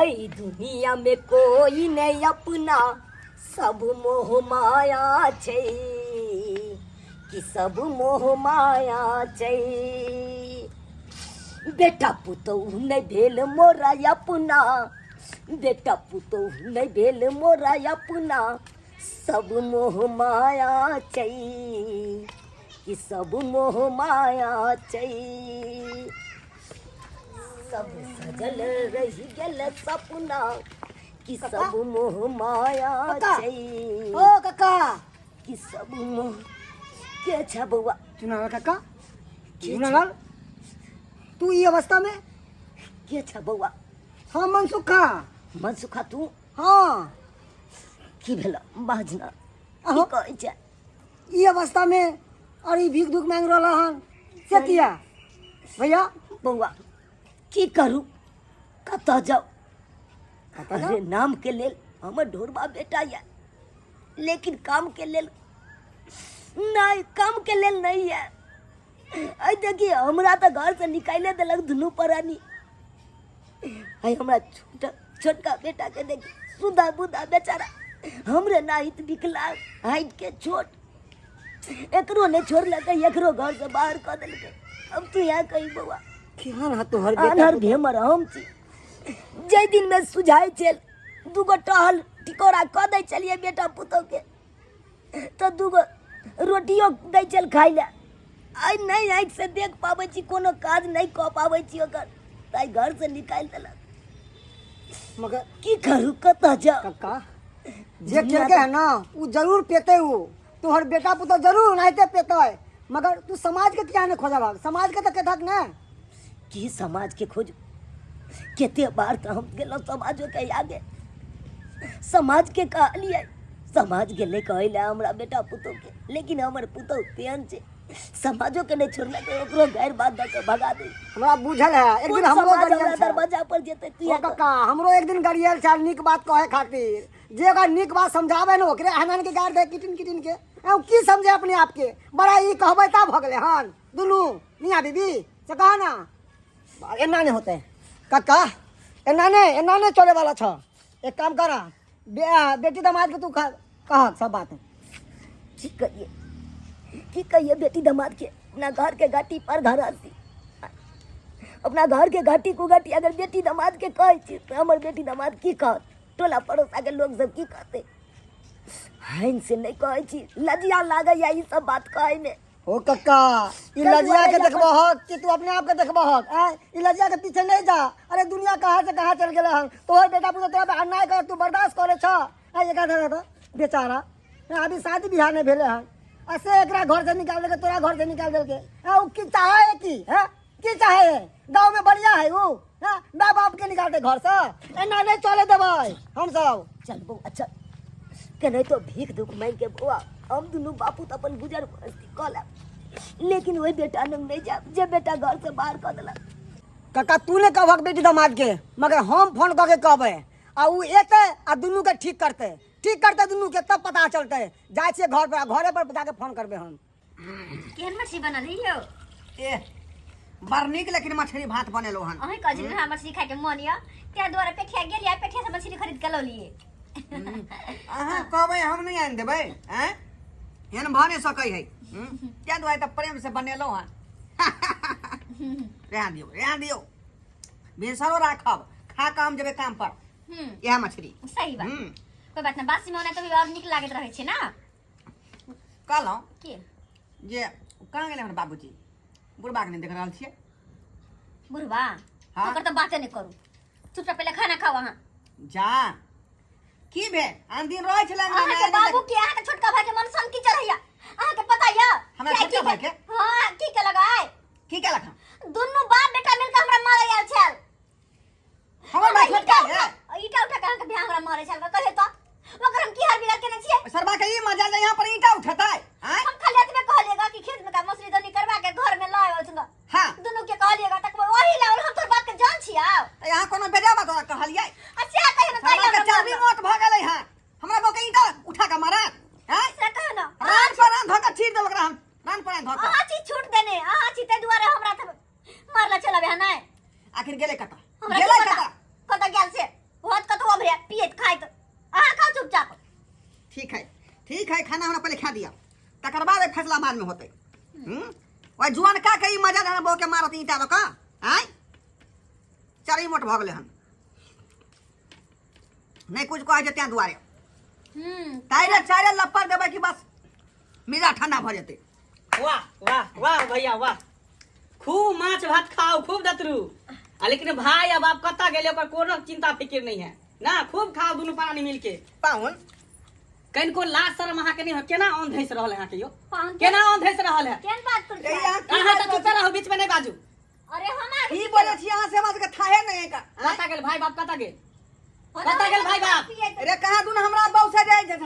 एहि दुनिया में कोई नहीं अपना, सब मोह माया छै, कि सब मोह माया छै। बेटा पुतोहु नहि भेल मोरा अपना, बेटा पुतोहु नहि भेल मोरा अपना, सब मोह माया छै, कि सब मोह माया छै। सब सजल रहि गेल सपना, कि सब मोह माया काका। छै। ओ काका। कि सब मोह के छै बौआ? चुनाव काका। के चुनाव, तू ई अवस्था में के छै बौआ? हम मनसुखा। मनसुखा तू? हाँ। की भेल बाजना? की अहो। कहै छै? ई अवस्था में और ई भीख दुख मांग रहल हन से किया भैया? बौआ, की करू, कतऽ जाउ? कतऽ जाउ? अरे, नाम के लेल हमर ढोरबा बेटा यऽ, लेकिन काम के लेल नहि, काम के लेल नहीं है। अइ देखी, हमरा तऽ घर से निकाले देलक दुनू प्राणी। अइ हमरा छोटा छोटका बेटा के देखी, सुधा बुधा बेचारा हमरे नाहित विकलांग, हाइट के छोट, एकरो नहि छोड़लकै, एकरो घर से बाहर कऽ देलकै। अब तू यहाँ कही बौआ। केहन है तोहर बेटा? आन्हर भेमर हम छी। जाहि दिन में सुझाइ छल, दूगो टहल टिकोरा कऽ दै छलियै बेटा पुतोह के, तऽ दूगो रोटियो दै छल खाइ लए। आइ नहि आँखि से देख पाबै छी, कोनो काज नहि कऽ पाबै छी ओकर, ताहि घर से निकालि देलक। मगर की करू, कतऽ जाउ? कक्का, जे केलकै है ना उ जरूर पेतै। उ तोहर बेटा पुतोह जरूर ओनाहिते पेतै। मगर तू समाज के किया नहीं खोजबहक? समाज के तऽ केथक ने। की समाज के खोज? कते बार तऽ हम गेलहुँ समाजो के आगे, समाज के कहलियै, समाज गेलै कहै लए हमरा बेटा पुतोह के, लेकिन हमर पुतोह तेहन छै, समाजो के नहि छोड़लकै, ओकरो गैर बात दऽ के भगा दे। हमरा बुझल है, एक कोन दिन हमरो समाज गरियल हमरा छल। दरवाजा पर जेतै तू? ओ कक्का, हमरो एक दिन गरियल छल नीक बात कहे खातिर। जे ओकरा नीक बात समझावे ने, ओकरे हनन के गाड़ दे किटिन किटिन के। ए, उ की समझे अपने आप के बड़ा? ई कहबै तब भऽ गेलै हन दुनू मियाँ बीबी से कह ना। एना नहीं होते कक्का, एना नहीं, एना नहीं चले वाला छ। एक काम कर, बेटी दामाद के तू कह सब बात। की कहिए, की कहिए बेटी दामाद के? अपना घर के घाटी पर घर हसी, अपना घर के घाटी को घाटी अगर बेटी दामाद के कहै छी तऽ हमर बेटी दामाद की कहत? टोला पड़ोसा के लोग सब की कहते? हन से नहीं कहै छी, लजिया लागैया ई सब बात कहै में। ओ कक्का, ई ताहि लजिया के दुआरे देखबहक कि तू अपने आप के देखबहक? आँय, ई लजिया के पीछे नहीं जा। अरे, दुनिया कहाँ से कहाँ चल गेलै हन। तोहर बेटा पुतोह तोरा पे अन्याय कर, तू बर्दाश्त करे छ? आँय, एकरा धरा तऽ बेचारा, आँय, अभी शादी बियाह नहीं भेलै हन आ से एकरा घर से निकाल देलकै, तोरा घर से निकाल देलकै। आँय, उ की चाहे है? की है, की चाहे है? गाँव में बढ़िया है उ? हाँ, माय बाप के निकालते घर से? एना नहीं चले देबै हम सब। चल बौआ चल, केनाहितो भीख दुख मांगि के बौआ हम दुनू बापू तऽ अपन गुजर बस्ती कऽ लेब, लेकिन ओहि बेटा लग नहि जायब जे बेटा घर से बाहर कऽ देलक। काका, तू नहीं कहबक बेटी दामाद के, मगर हम फोन कऽ के कहबै आ उ एतै आ दुनू के ठीक करतै, ठीक करतै दुनू के, तब पता चलतै। जाइ छियै घर पर आ घरे पर जाके फोन करबै हम। केहन मछली बनल है यौ? ए, बड़ नीक, लेकिन मछली भात बनेलहुँ हन। अहीं कहै छलियै हमरा मछली खायके मन यऽ, ताहि दुआरे पेठिया गेलियै, पेठिया से मछली खरीद के लौलियै। अहाँ कहबै हम नहि आनि देबै? आँय, एहन भऽ नहि सकै है। ताहि दुआरे तऽ प्रेम से बनेलहुँ हन। रहए दियौ, रहए दियौ, भिनसरो राखब, खा कऽ हम जेबै काम पर। इएह मछली। सही बात। कोई बात ना, बासी में ओना तऽ भी और नीक लागैत रहै छै ना। कहलहुँ की जे कहाँ गेलै हमर बाबूजी? बुढ़बाके नहि देख रहल छियै। बुढ़बा? हाँ। ओकर तऽ बाते नहि करू। चुपचाप पहिले खाना खाउ अहाँ। जा, की भेल? आन दिन रहै छलै अंगना में, अहाँके आइ नहि बाबू के, अहाँके छोटका भाई के मन सनकी चढ़ैया, अहाँके पता यऽ? हमरा कि आइ छोटका की भाई के? हाँ, की केलक आइ? की केलक हन? दुनू बाप बेटा मिलके हमरा मारे आयल छल। हमर भाई छोटका है? ईटा उठा के अहाँके भाय हमरा मारे छल। कहियो तऽ ओकर हम की हाल बिगाड़ केने छियै? सरबा के ई मजा जे यहाँ पर ईंटा उठेतै? आँय? हम खाली एतबे कहलिएगा कि खेत में का मसूरी दौनी करवा के घर में लाए छल। हाँ। दुनू के कहलिएगा तक वही लाओ, हम तोर बात के जान छी आव। तऽ यहाँ कोनो बेजा बात तोरा कहलियै? अच्छा, कहियो ना। सरबा के चर्बी मोट भऽ गेलै हँ, हमरा बो के ईंटा उठा के मारत? आँय? से कहियो ना। रान पर रान धऽ के चीर देब ओकरा हम, रान पर रान धऽ के। अहाँ छी छूट देने, अहाँ छी ताहि दुआरे हमरा तऽ मारला चलाबे है। नहीं। आखिर गेलै कतऽ? हमरा गेलै की पता कतऽ? कतऽ गेल से। ठीक है खाना हमरा पहिले खा दिया तकर बाद ई फैसला बाद में होतै। ओहि जुअनका के ई मजा देना बहू के मारत ईंटा लऽ कऽ आँय चरी मोट भऽ गेलै हन नहि कुछ कहै छै तें दुआरे। ताहि चारे लप्पर देबै कि बस मिजा ठंडा भऽ जेतै। वाह वाह वाह भैया वाह, खूब माछ भात खाओ खूब दतरू आ लेकिन भाई अब आप कतऽ गेले ओकर कोनो चिंता फिकिर नहीं है ना, खूब खाओ दुनू प्राणी मिलके। पाहुन कनिको लाज शरम अहाँ के नहीं हो, केना ऑन धैस रहल है अहाँ के यो, पाहुन केना ऑन धैस रहल है? केहन बात करै ए, छियै? अहाँ की अहाँ बात तऽ चुपे रहू, बीच में नहीं बाजू। अरे हम की बोले छी अहाँ से हमरा सबके थाहे नहीं है का कतऽ गेल भाई बाप, कतऽ गेल, कतऽ गेल भाई बाप? अरे कहाँ दुन हमरा बहू से जाय छै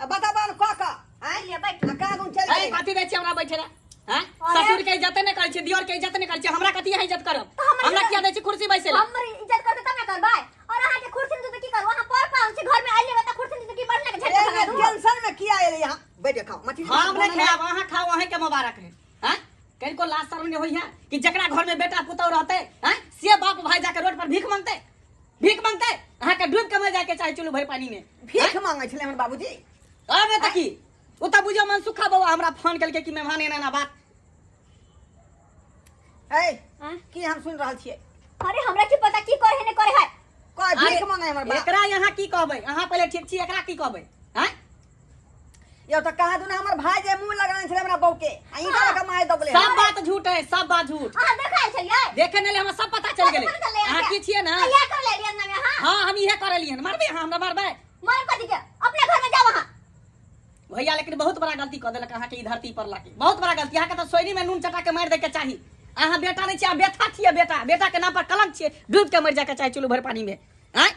बताबा न कह कह आँय लिए बैठ आ कहाँ दुन चलि अरे गेलै कथी दै छी हमरा बैठे ला? हैं? अरे। ससुर के इज्जत नहीं करै छी, दियोर के इज्जत नहीं करै छी, हमरा कथी है इज्जत करब? तो हमर हमरा इज्जत- किया दै छी कुर्सी बैसे ला? हमर इज्जत करते तब ना करबै और अहाँ के कुर्सी में तो की करू? अहाँ पर पाउन छी घर में आइले त कुर्सी में तो की बढ़ले के झटका ए, लगा दू। टेंशन में किया एलै यहाँ बैठ के खाओ मछली। हम नहीं खायब, अहाँ खाओ, अहीं के मुबारक है। हैं? कनिको लाज शर्म नहीं होई है कि जकरा घर में बेटा पुतहु रहते हैं से बाप भाई जाके रोड पर भीख मांगते, भीख मांगते? अहाँ के डूब के मर जाके चाहे चुल्लू भर पानी में। भीख मांगै छलै हमर बाबूजी। अबे त की ओ त बुझो मनसुखा बौआ हमरा फोन केलकै कि मेहमान एना एना बात। ए हाँ? की हम सुन रहल छियै? अरे हमरा की पता की करे है ने करे है। कह भीख मांगे हमर बाप। एकरा यहाँ की कहबै? अहाँ पहिले ठीक छी, एकरा की कहबै? हैं? यौ त कहाँ दुना हमर भाई जे मुंह लगाने छलै हमरा बहू के आ ईंटा लऽ के मारि दबले। सब बात झूठ है, सब बात झूठ। अहाँ देखै छलियै? देखे नहीं हमरा सब पता चल गेलै। पता चललै अहाँ की छियै ना? इहे कर लेलियै अंगना में अहाँ? हाँ हम इहे कर लियन। मारबै अहाँ हमरा? मारबै? मारब कथी के, अपने घर में जाओ अहाँ। भैया लेकिन बहुत बड़ा गलती कर देलक अहाँ के ई धरती पर लाके, बहुत बड़ा गलती। अहाँ के तो सोयरी में नून चटा के मारि दे के चाही। अहाँ बेटा नहीं छियै, अहाँ बेथा छियै, बेटा बेटा के नाम पर कलंक छियै, डूब के मरि जाके चाही चुल्लू भर पानी में। आँय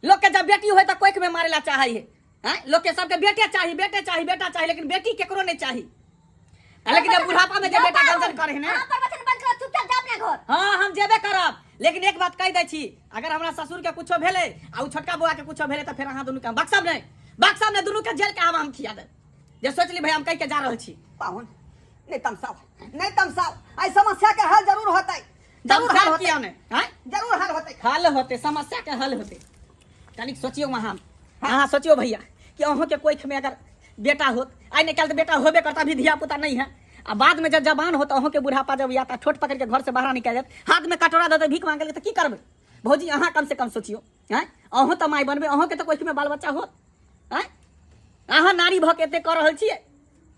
लोग के जब बेटी होय तऽ कोख में मारे ला चाहे है। आँय लोग के सबके बेटे चाही, बेटे चाही, बेटा चाही, लेकिन बेटी केकरो नहीं चाही। आ लेकिन जब बुढ़ापा में जब बेटा गंजन करे है ना, अहाँ पर वचन बंद करो, चुपचाप जाओ अपने घर। हाँ हम जेबे करब, लेकिन एक बात कह दै छी, अगर हमरा ससुर के कुछो भेलै आ उ छोटका बौआ के कुछो भेलै तऽ फेर अहाँ दुनू के हम बक्सब नहीं, बक्सब नहीं, दुनू के जेल के हवा हम खिया देब। जे सोच ली भैया हम कह के जा रहल छी। पाहुन नहीं तमसाओ, नहीं तमसाओ, एहि समस्या के हल जरूर होतै। जरूर हल तमसाब होतै। किया नहीं? हाँ? जरूर हल होतै। हल होतै, समस्या के हल होतै। कनिक सोचियौ अहाँ, अहाँ सोचियौ भैया कि अहूँ के कोख में अगर बेटा होत, आइ नहीं काल्हि तऽ बेटा होबे करता, अभी धिया पुता नहीं है, आ बाद में जब जवान होत अहूँ के बुढ़ापा जब या तऽ ठोट पकड़ के घर से बाहर निकल जात, हाथ में कटोरा दऽ देत भीख मांगे तऽ की करबै? भौजी अहाँ कम से कम सोचियौ, आँय अहूँ तऽ माय बनबै, अहूँ के तऽ कोख में बाल बच्चा होत। आँय अहाँ नारी भऽ के एते कऽ रहल छियै,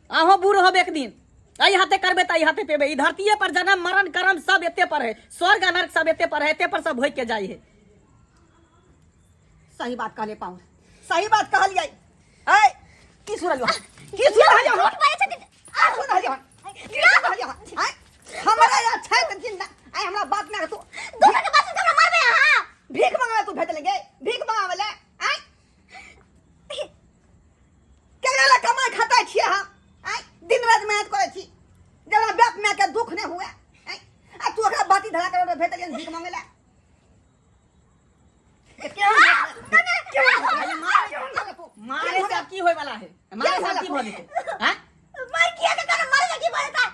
अहूँ बूढ़ होब एक दिन, एहि हाथे करबै तऽ एहि हाथे पेबै। ई धरतीये पर जन्म मरण कर्म सब एते पर है, स्वर्ग आ नर्क सब एते पर है, एते पर सब भोग के जाइ है। सही बात कहले पाहुन, सही बात कहलियै। ऐ की सुन रहलियै हन? की सुन रहलियै हन? झूठ बाजै छथिन। की सुन रहलियै हन? की सुन रहलियै हन? ऐ हमरा यहाँ छै तऽ जिंदा। ऐ हमरा बात ना तू दोसर के बात सुन के हमरा मारबै अहाँ? भीख मंगावे तू भेजले गे, भीख मंगावे ले। ऐ केकरा ला कमाइ खटाइ छियै हम? ऐ दिन राति मेहनत करै छी जब बाप माय के दुख नहि हुए। ऐ आ तू ओकरा बाती धरा के भेजलियै भीख मंगे ले। मारे से अब की होय वाला है? मारे से अब की भऽ जेतै? हैं? मार किया के कारण मारे की भऽ जेतै?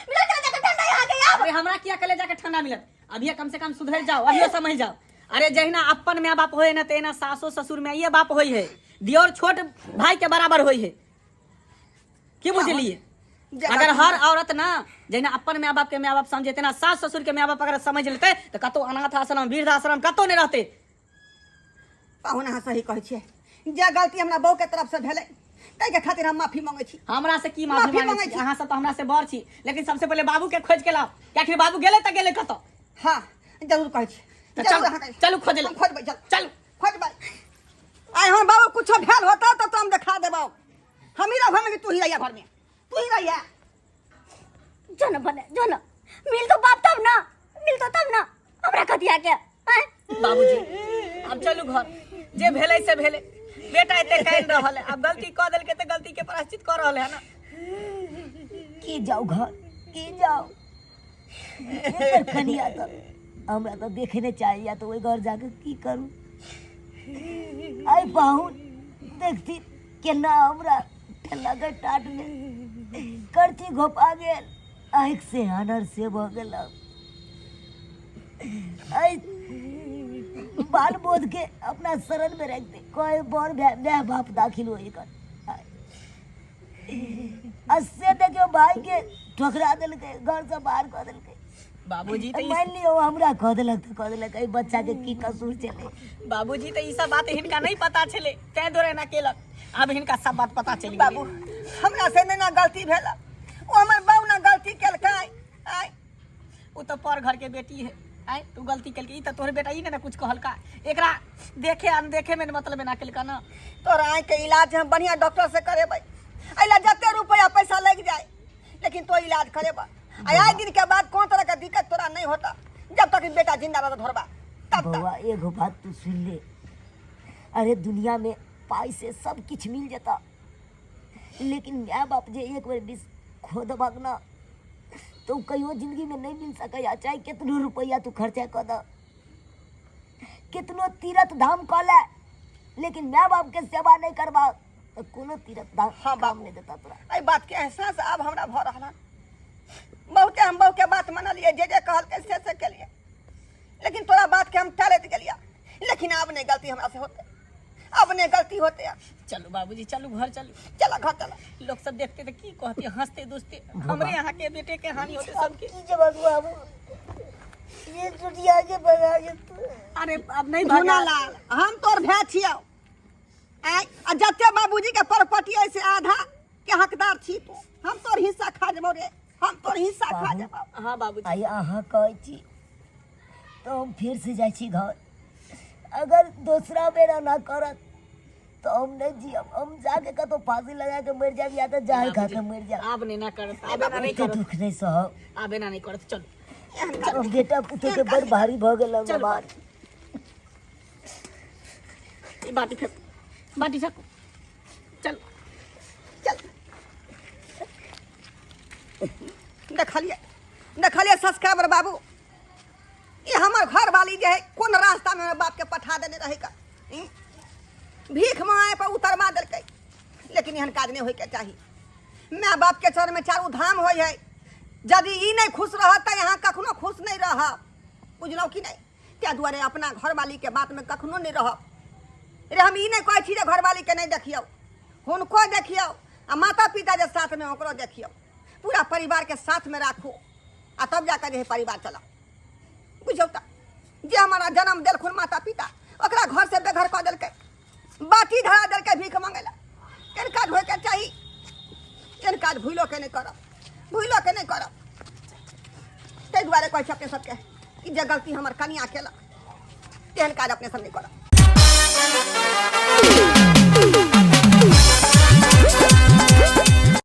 मिलत चला जाके ठंडा यहाँ के आब। अरे हमरा किया कलेजा के ठंडा मिलत? अभी कम से कम सुधर जाओ, अभियो समझ जाओ। अरे जहिना अपन माय बाप होय ना तहिना सासो ससुर माये बाप होय है, दियोर छोट भाई के बराबर होय है। की बुझलिए? अगर हर औरत ना जहिना अपन माय बाप के माय बाप समझे तेना सास ससुर के माय बाप अगर समझ लेते तो कतौ अनाथ आश्रम वृद्ध आश्रम कतौ नहीं रहते। पाहुन अहाँ सही कहै छियै, जे गलती हमरा बहू के तरफ से भेलै ताहि के खातिर हम माफी मांगै छी। हमरा से की माफी माफी मांगै मांगै छी? छी। अहाँ सब तऽ हमरा से बड़ छी, लेकिन सबसे पहिले बाबू के खोज के लाओ कि आखिर बाबू गेलै तऽ गेलै कतौ। हाँ जरूर कहै छी। तऽ जरूर चलू, अहाँ कहै छी। चलू खोजै लए। हम खोजबै, चलू। चलू। खोजबै। आइ हम बाबू कुछो भेल होता तऽ हम देखा देबौ। हम ही रहबै कि तू ही रहिया घर में, तू ही रहिया। जो न बने, जो न मिल तो बाप तब ना, मिल तो तब ना हमरा कथिया के। आँय? बाबूजी अब चलू घर, जे भेलै से भेलै, बेटा एते कानि रहल है, अब गलती कऽ देलकै तऽ गलती के प्रायश्चित कऽ रहल है ना। की जाउ घर, की जाउ? एकर कनिया तऽ हमरा तऽ देखे नहि चाहैया, तऽ ओहि घर जाके की करू? आइ पाहुन देखती केना हमरा ठेला के टाट में करची घोपा गेल, आँखि से आनर से भऽ गेल। आइ बाल बोध के अपना शरण में रख दे कोई बर माय बाप दाखिल हो एकर। अस्से देखियो भाई के ठोकरा देलकै, घर से बाहर कऽ देलकै। बाबूजी तऽ ई मान लियो हमरा कऽ देलक तऽ कऽ देलक, एहि बच्चा के की कसूर छलै? बाबूजी तऽ ई सब बात हिनका नहीं पता छलै, तैं दुआरे एना केलक। आब हिनका सब बात पता चलि गेलै। बाबू, हमरा से नहि ने गलती भेल, ओ हमर बाबू ने गलती केलकै। आँय, ओ तऽ पर घर के बेटी है। आँय, तू गलती केलकै, ई तऽ तोहर बेटा ई नहि ने कुछ कहलका, एकरा देखे अनदेखे में मतलब एना केलका ना। तोरा आँखि के इलाज हम बढ़िया डॉक्टर से करेबै, एहि ला जते रुपया पैसा लागि जाए लेकिन तो इलाज करेबा। आ आइ दिन के बाद कोन तरह के दिक्कत तोरा नहीं होता, जब तक बेटा जिंदा रहता धोरबा तब तक। बौआ, एगो बात तू सुन ले, अरे दुनिया में पाई से सब किछ मिल जाता, लेकिन my बाप जे एक बेर विष खो देबक ना तो उ कहियो जिंदगी में नहीं मिल सकैया, चाहे कितनो रुपया तू खर्चा कऽ दऽ, कितनो तीर्थ धाम कऽ ले, लेकिन my बाप के सेवा नहीं करबा तो कोनो तीर्थ धाम हाँ, काम बाबू। नहीं देता तोरा। एहि बात के एहसास आब हमरा भऽ रहल हन। बहुते हम बहु के बात मनलियै, जे जे कहलकै से से केलियै, लेकिन तोरा बात के हम टालैत गेलियै, लेकिन आब नहि गलती हमरा से होतै, आब नहि गलती होतै। चलू बाबूजी, चलू घर चलू। चल घर चल। लोग सब देखते तो की कहते, हंसते दोस्ते, हमरे यहाँ के बेटे के हानि होते सबके। की जवाब बाबू, ये दुनिया के बना के तू। अरे अब नहीं भागा। झूना लाल, हम तोर भाय छियौ। आँय, आ जते बाबूजी के प्रॉपर्टी है से आधा के हकदार छी तू, हम तोर हिस्सा खा जेबौ रे, हम तोर हिस्सा खा बाबू। जेबौ। हाँ बाबूजी। आइ अहाँ कहै छी तो हम फिर से जाइ छी घर, अगर दोसरा बेर एना करत तो हम नहीं जियब, हम जाके कतौ फांसी लगा के मर जाब या तो जहर खा के मर जाब। आब नहीं ना करत, आब एना नहीं एते करत, दुख नहीं सहब, आब एना नहीं करत। चलू। हम बेटा पुतोह के बड़ भारी भऽ गेल चलू। बात। ई बाटी फेंक, बाटी फेंक, चल। चल। देखलिए, देखलिए सब्सक्राइबर बाबू, ई हमर घर वाली जे है कोन रास्ता में हमर बाप के पठा देने रहे का, ई? भीख मांगे पर उतरवा देलकै, लेकिन एहन काज नहीं होय के चाही। माय बाप के चरण में चारू धाम होय है, यदि ई नहीं खुश रहत तऽ यहाँ कखनो खुश नहीं रहब, बुझलहुँ कि नहीं? ताहि दुआरे अपना घरवाली के बात में कखनो नहीं रहब रे। हम ई नहीं कहै छी जे घरवाली के नहीं देखियौ, हुनको देखियौ, आ माता पिता जे साथ में ओकरो देखियौ, पूरा परिवार के साथ में राखू आ तब जाकर जे है परिवार चलाओ, बुझौ तऽ। जे हमारा जन्म देलखुन माता पिता, ओकरा घर से बेघर कऽ देलकै, बाटी धरा देलकै भीख मांगे ला। एहन काज होइके चाही? एहन काज भूलो के नहीं करब, भूलो के नहीं करब। ताहि दुआरे कहै छी अपने सबके कि जे गलती हमर कनिया केलक तेहन काज अपने सब नहीं करब।